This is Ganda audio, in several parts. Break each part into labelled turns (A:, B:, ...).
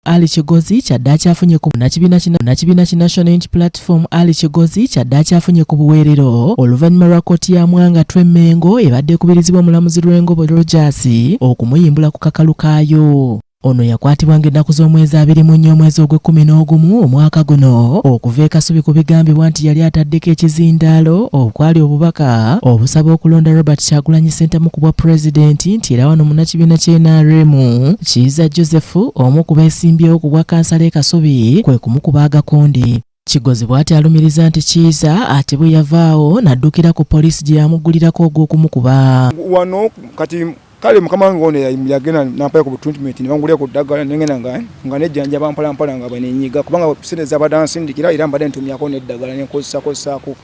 A: Ali Kigozi kyaddaaki afunye ku munnakibiina ki munnakibiina ki National Unity Platform Ali Kigozi kyaddaaki afunye ku buweerero oluvannyuma lwa kkooti ya Mwanga Twe Mmengo ebadde ekubirizibwa omulamuzi Lwengobo Rogers okumuyimbula ku kakalu kaayo. Ono yakwatibwa ng'ennaku z'omwezi 24 omwezi ogw'ekkumi n'ogumu omwaka guno okuva e Kasubi ku bigambibwa nti yali ataddeko ekizindaalo okwali obubaka obusaba okulonda Robert Kyagulanyi Ssentamu ku bwa pulezidenti nti era wano munnakibiina kya nrm Kiiza Joseph omu ku beesimbyewo ku bwa kansala e Kasubi kwe kumukuba agakonde. Kigozi bw'ati alumiriza nti Kiiza ate bwe yavaawo n'addukira ku poliisi gye yamuggulirako ogw'okumukuba.
B: Wano kati kale mukama wange ono yagenda nampayo ku treatment ne bangulira ku ddagala nengenda nga nga nejjanjaba mpola mpola nga bwenenyiga kubanga sente zabadde ansindikira era mbadde ntumyako n'eddagala nenkozesakozesaako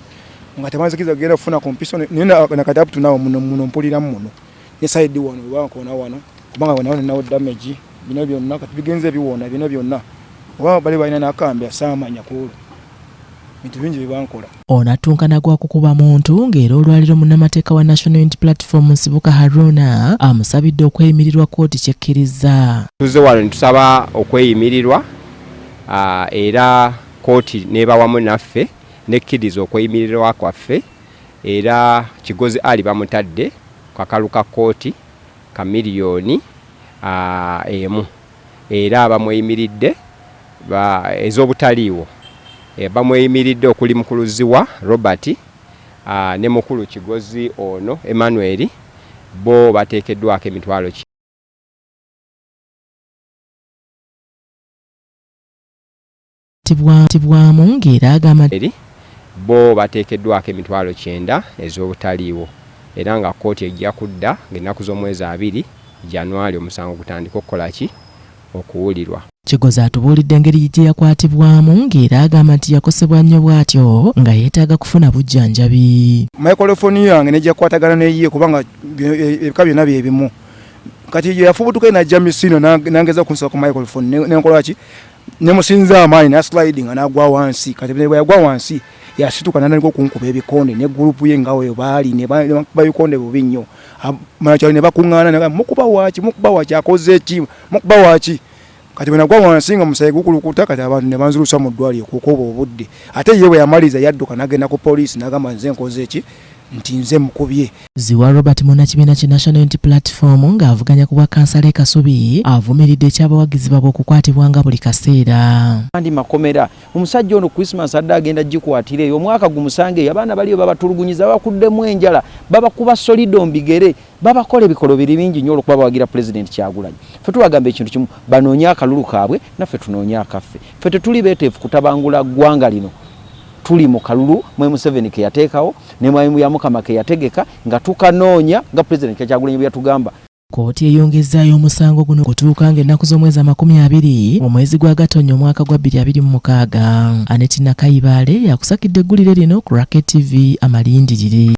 B: nga tebanzikiriza kugenda kufuna ku mpiso naye nakati up to now muno muno mpuliramu muno ne side wano oba nkoona wano kubanga wano ninawo damage bino byonna kati bigenze biwona bino byonna oba bali balina nakambe saamanya ku olwo bintu bingi byebankola.
A: Ono attunkana gwa kukuba muntu ng'era olwaliro munnamateeka wa National Unity Platform Nsibuka Haruna amusabidde okweyimirirwa kkooti kyekkirizza.
C: Tuzze wano ne tusaba okweyimirirwa era kkooti n'eba wamu naffe n'ekkiriza okweyimirirwa kwaffe era Kigozi Ali bamutadde ku kakalu ka kkooti ka miriyoni emu era bamweyimiridde ez'obutaliiwo bamweyimiridde okuli mukulu Zziwa Robert ne mukulu Kigozi ono Emmanuel bo bateekeddwako emitwalo
A: Tibwamu ng'era agamba
C: nti. Bo bateekeddwako emitwalo 90 ez'obutaliiwo era nga kkooti ejja kudda ng'ennaku z'omwezi 20 January omusango gutandike okukola ki? Okuwulirwa.
A: Kigozi atubuulidde engeri gye yakwatibwamu ng'era agamba nti yakosebwa nnyo bw'atyo nga yeetaaga kufuna bujjanjabi.
B: Microphone yange nejja kukwatagana neyiye kubanga ebika byonna bye bimu. Kati yafubutuka najja misino nangeza kunsaba ku microphone nenkola ki? Nemusinza amaanyi na sliding n'agwa wansi. Kati bwe yagwa wansi yasituka n'atandika okunkuba ebikonde ne gurupu ye nga we baali ne bakuba ebikonde bubi nnyo. Banakyalo ne bakuŋŋaana ne mukuba waaki, mukuba waaki, akoze ki, mukuba waaki. Kati bwe nagwa wansi nga omusaayi gukulukuta kati abantu ne banzulusa mu ddwaliro kukuba obudde. Ate ye bwe yamaliriza yadduka n'agenda ku poliisi n'agamba nze nkoze ki nti nze mukubye.
A: Zziwa Robert munnakibiina ki National Unity Platform ng'avuganya ku bwa kkansala e Kasubi avumiridde eky'abawagizi baabwe okukwatibwanga buli kaseera.
D: Andi makomera omusajja ono Christmas adde agenda gikwatira eyo omwaka gumusange eyo abaana baliyo babatulugunyiza babakuddemu enjala babakuba solido mbigere babakola ebikolo biri bingi nnyo olwokuba bawagira Pulezidenti Kyagulanyi. Ffe tubagamba ekintu kimu, banoonye akalulu kaabwe naffe tunoonye akaffe. Ffe tetuli beeteefu kutabangula ggwanga lino. Tuli mu kalulu Mwami Museveni ke yateekawo ne Mwami Byamukama ke yategeka nga tukanoonya nga Pulezidenti Kyagulanyi bwe yatugamba.
A: Kkooti eyongezzaayo omusango guno okutuuka ng'ennaku z'omwezi 20 omwezi gwa Gatonnya omwaka gwa 2026. Annet Nakayibaale yakusakidde eggulire lino ku Rocket TV amalindirire.